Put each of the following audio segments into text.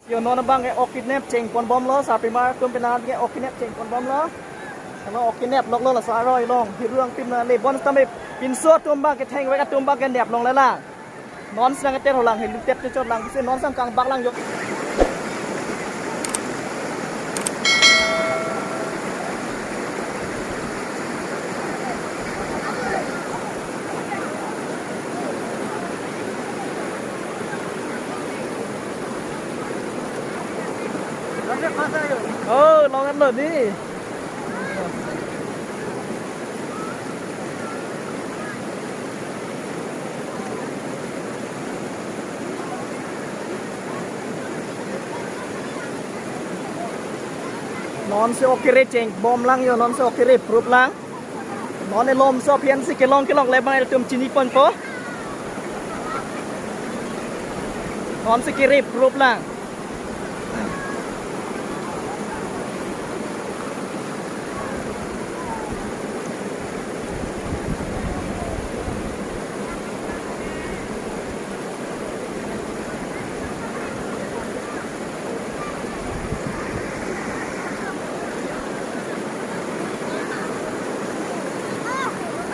Yo non bang ke okidnap cheng pon bom lo sa pima tum pina ke okidnap cheng pon bom lo lo okidnap lok lo la sa roi long hi ruang pim na le bon tam pin so tum bang ke theng we ka tum bang ke nep long la la non sang ke tet holang hi lu tet chot lang se non sang kang bak lang yo เออลองกันเลยนี่นอนเสียโอเคเรเจงบอมลังอยู่นอนเสียโอเคเรปรุปลังนอนในลมเสียเพียนสิเกลองเกลองเลยมาเติมจีนี่ปนปนอนสิเกเรปรุปลัง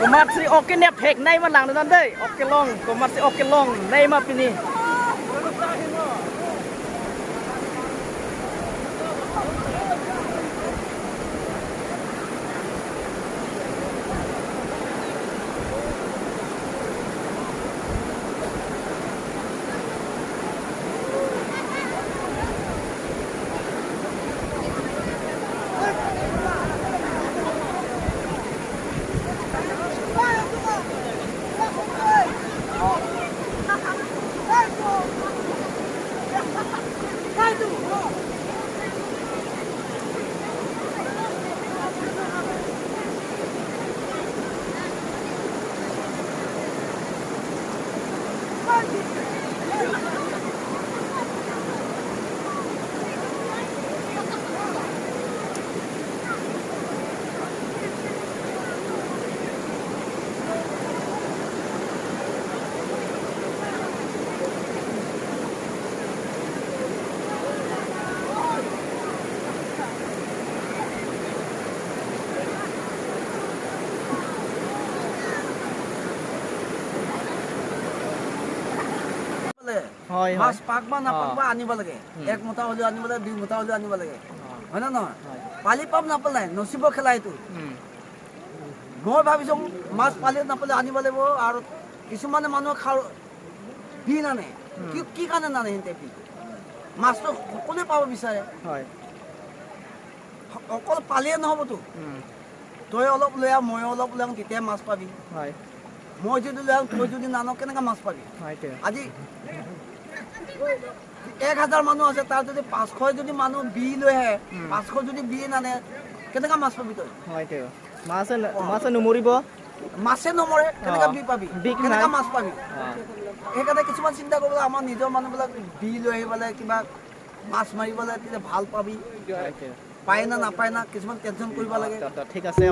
ก็มัดสิออกเนบเทกในมาหลังนั้นได้ออกเกลองก็มัดสิออกเกลองในมาปีนี้ হয়। মাছ পাক বা নাপাক বা আনিব লাগে, এক মুঠা হ'লেও আনিব লাগে, দুই মুঠা হ'লেও আনিব লাগে, হয় নে নহয়? পালি পাম নাপালে নচিব খেলা এইটো। মই ভাবিছোঁ মাছ পালি নাপালে আনিব লাগিব। আৰু কিছুমানে মানুহে খাৰ বি নানে, কি কি কাৰণে নানে? সিহঁতে বি মাছটো সকলোৱে পাব বিচাৰে। অকল পালিয়ে নহ'বতো, তই অলপ লৈ আহ, ময়ো অলপ লৈ আহোঁ, তেতিয়াই মাছ পাবি। মই যদি লৈ আহোঁ, তই যদি নান, কেনেকৈ মাছ পাবি? আজি 1000 মানুহ আছে, তাৰ যদি 500 যদি মানুহ বি লৈ আহে, 500 যদি বি নানে, কেনেকুৱা মাছ পাবি তই? মাছে মাছে নমৰিব, মাছে নমৰে, কেনেকুৱা বি পাবি, কেনেকুৱা মাছ পাবি? সেইকাৰণে কিছুমান চিন্তা কৰিব, আমাৰ নিজৰ মানুহবিলাক বি লৈ আহিব লাগে, কিবা মাছ মাৰিব লাগে, তেতিয়া ভাল পাবি। পায় না নাপায় না, কিছুমান টেনশ্যন কৰিব লাগে। ঠিক আছে।